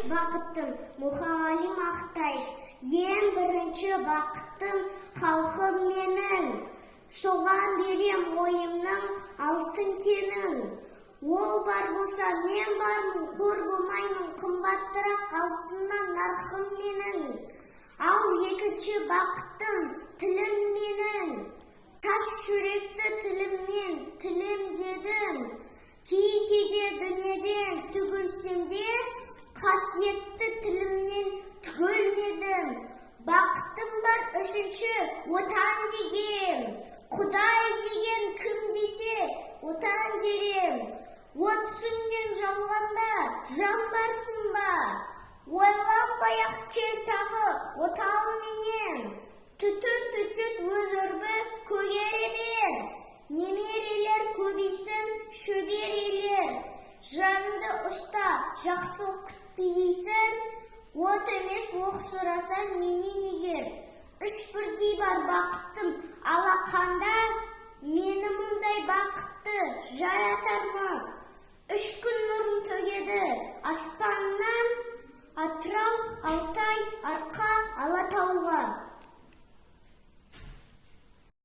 Бақытым. Мұқағали Мақтаев. Ең бірінші бақытым — халқым менің. Соған берем ойымның алтын кенін. Ол бар болса, мен бармын, қор болмаймын, қымбаттырақ алтыннан нарқым менің. Ал екінші бақытым — тілім менің. Тас жүректі тіліммен тілім дедім. Кей кейде дүниеден түгілсем де, қасиетті тілімнен түгілмедім. Бақытым бар үшінші — Отан деген. Құдай деген кім десе, Отан дерем. От сөнген жалғанда жан барсың ба? Ойланбай ақ кел тағы отауменен. Түтін түтет, өз үрпі көгере бер. Немерелер көбейсін, шөберелер. Жаныңды ұста, жақсылық күтпегейсің. От емес, оқ сұрасаң менен егер. Үш бірдей бар бақытым алақанда. Мені мұндай бақытты жаратар ма? Үш күн нұрын төгеді аспаннан: Атырау, Алтай, Арқа, Алатауға.